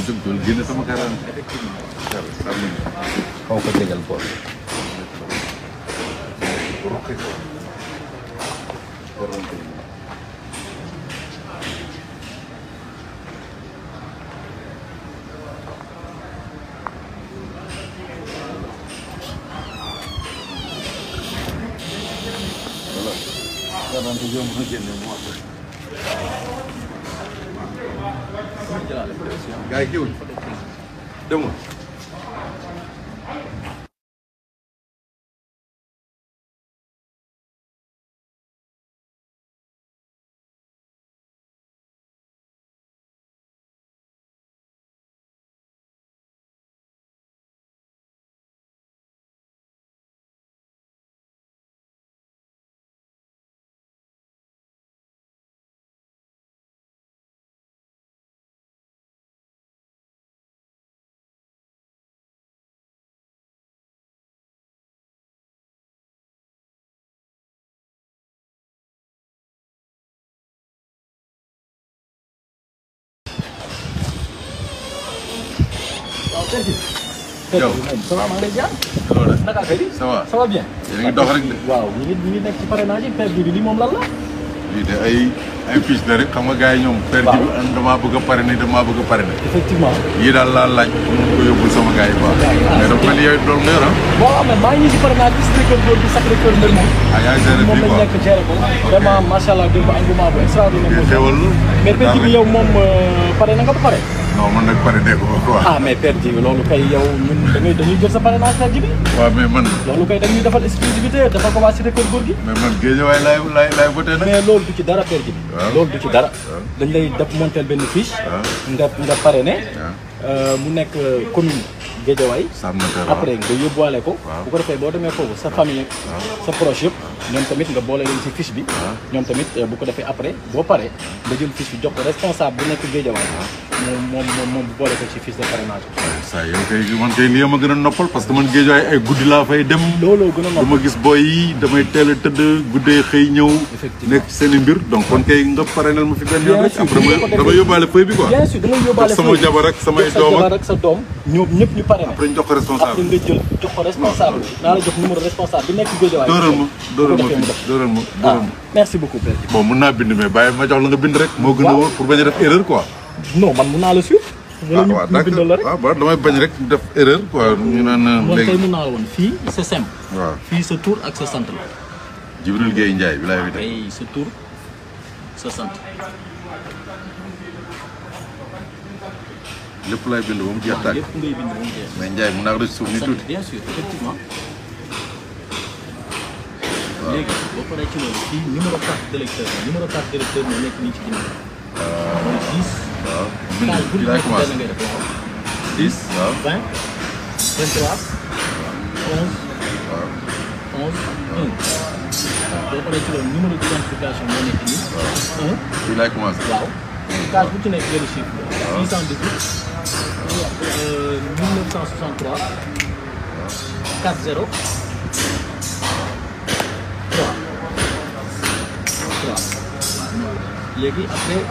doon génne sama quarante. effectivement. xaw ko tegal bool. Guèye kiiwul demul. yow ça va maa ngi lay ziar. naka affaire yi. ça va bien. yéen a ngi dox rek de. waaw ñu ngi nekk ci parrainage yi perte bi lii moom lan la. lii de ay fiche la rek xam nga gars yi ñoom. waaw perte bi damaa bëgg a parrainer damaa bëgg a parrainer. effectivement. yii daal laa laaj pour mun ko yóbbul sama gars yi quoi. mais dafa mel ni yow loolu nga yor ah. bon mais maa ngi nii ci parrainage bi Sacré Cœur bi Sacré Cœur mbir moom. ah yaa ngi géré fii quoi moom lañ nekk géré ko. vraiment macha allah démb engouement bu extraordinaire. xewal mais perte bi yow moom pare na nga ba pare. non man nag pare dégg ko quoi. ah mais perte bi loolu kay yow ñun dañuy jël sa parrainage perte bi. waaw mais man. loolu kay dañuy defal exclusivité dafa ko waa Sacré Cœur góor gi. mais man Guédiawaye laay voté nag. mais loolu du ci dara perte bi. waaw loolu du ci dara. dañ lay def monter benn fiche. nga parrainé. mu nekk commune Guédiawaye. après nga yóbbuwaale ko. bu ko defee boo demee foofu sa famille sa proche yëpp ñoom tamit nga boole leen ci fiche bi. ñoom tamit bu ko defee après boo paree nga jël fiche bi jox ko responsable bu nekk Guédiawaye. moom bu boole ko ci fiche de parrainage. saa yow kay man kay lii ma gën a noppal parce que man Guédiawaye ay guddi laa fay dem. looloo gën a noppal du ma gis booy yi damay teel a tëdd guddee xëy ñëw. nekk ci seen i mbir donc kon kay nga parrainel ma fi benn yoon rek. après dama yóbbaale feuille bi quoi. bien sûr dama yóbbaale feuille sama jabar ak samay doom ak sa doom ñoom ñëpp ñu parrainé. après ñu jox ko responsable après nga jël jox ko responsable. naa la jox numéro responsable bi nekk Guédiawaye. dóoral ma merci beaucoup père. bon mun naa bind mais bàyyi ma jox la nga bind rek. moo gën a wóor pour bañ a def erreur quoi. non man mun naa la suivre. waaw d'accord damay bañ rek def erreur quoi ñu naan léegi. tey mun naa la woon fii c'est simple. waaw fii sa tur ak sa sant la. Djibril Guèye Ndiaye bi laay wite. ay sa tur sa sant. lépp laay bind ba mu jeex tàkk. lépp ngay bind ba mu jeex. mais Ndiaye mun naa ko def suuf ni tuuti. bien sûr effectivement. léegi boo paree ci loolu fii numéro carte d'électeur la numéro carte d'électeur moo nekk nii ci ginnaaw. mooy 10. waaw bind bi laay commencé ngay def 10 waaw 20 23 11 waaw 11 1. boo paree ci loolu numéro d'identification moo nekk nii. waaw 1 bi laay commencé. waaw case bu ci nekk benn chiffre. 618. 1963. 40. 3 léegi après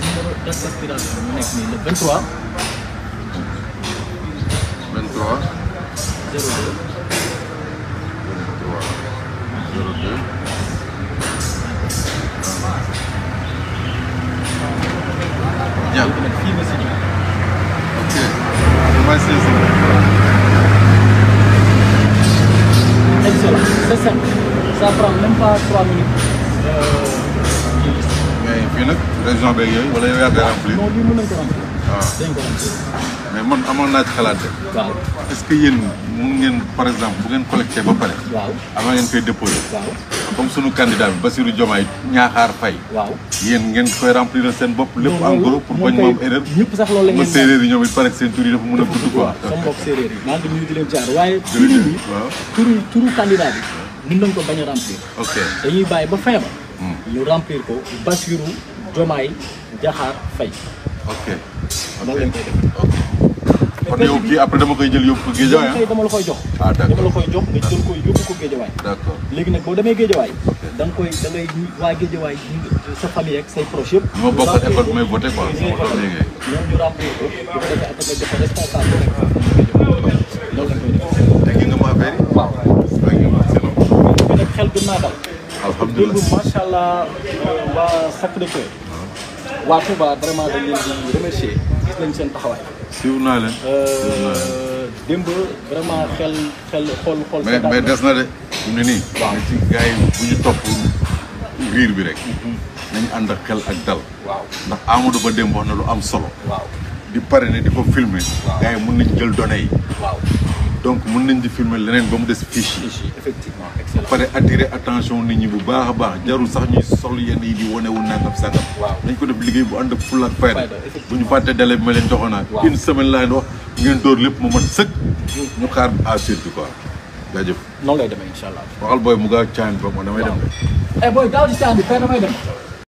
numéro d'expiration mu nekk nii le 23. 23. 02. 02. Diaw nag fii nga signé. ok. damay saisir. excellent c'est simple. ça prend même pas 3 minutes. mais fii nag région beeg yooyu wala yow yaa koy remplir. non lii mën nañu ko remplir. waaw dañ ko remplir. mais man amoon naa ci xalaat de. waaw. est-ce que yéen mun ngeen par exemple bu ngeen collecté ba pare. waaw. avant ngeen koy déposé. waaw. comme sunu candidat bi Bassirou Diomaye Ñaaxaar Faye. waaw. yéen ngeen koy remplir seen bopp lépp en gros pour bañ moom erreur. ñëpp sax loolu la ngeen séeréer yi ñoom it pare seen tur yi dafa mën a gudd quoi. sama mbokk séeréer yi maa ngi nuyu di leen jaar waaye fii nii waaw turu candidat bi mën nañ ko bañ a remplir. ok dañuy bàyyi ba fin ba ñu remplir ko Bassirou Diomaye Diakhar Faye. ok loolu lañ koy def. kon yow kii après dama koy jël yóbbu ko Guédiawaye dama la koy jox. ah d'accord dama la koy jox nga jël ko yóbbu ko Guédiawaye. d'accord léegi nag boo demee Guédiawaye. da nga koy da ngay waa Guédiawaye sa famille ak say proches yëpp. ma bokk école bi may voté quoi. ñoom ñu remplir ko bu ko defee après nga jox responsable rek loolu lañ koy def. dégg nga ma affaire yi. waaw. bi nag xel gën naa dal. alhamdulilah démb macha allah waa Sacré-Cœur. waa Touba vraiment dañ leen di remercier gis nañ seen taxawaay. siiw naa leen. démb vraiment xel xool. mais des na de. fi mu ne nii. waaw ci gars yi bu ñu topp riir bi rek. nañu ànd ak xel ak dal. waaw ndax Amadou Ba démb wax na lu am solo. waaw di parrainer di ko filmer. waaw gars yi mën nañ jël données yi. waaw donc mën nañ di filmer leneen ba mu des fiche yi. effectivement ba excellent. pare attirer attention nit ñi bu baax a baax jarul sax ñuy sol yenn yi di wane wu nangam sangam. waaw nañ ko def liggéey bu ànd ak fulla ak fayda. effectivement bu ñu fàtte délai bi ma leen joxoon naa. waaw une semaine laa leen wax ngeen dóor lépp mu mat sëkk. ñu xaar à suite bi quoi. jaajëf. noonu lay demee incha allah. waxal booy mu gaaw caan ba ma damay dem de. booy gaaw ci caan bi fay damay dem.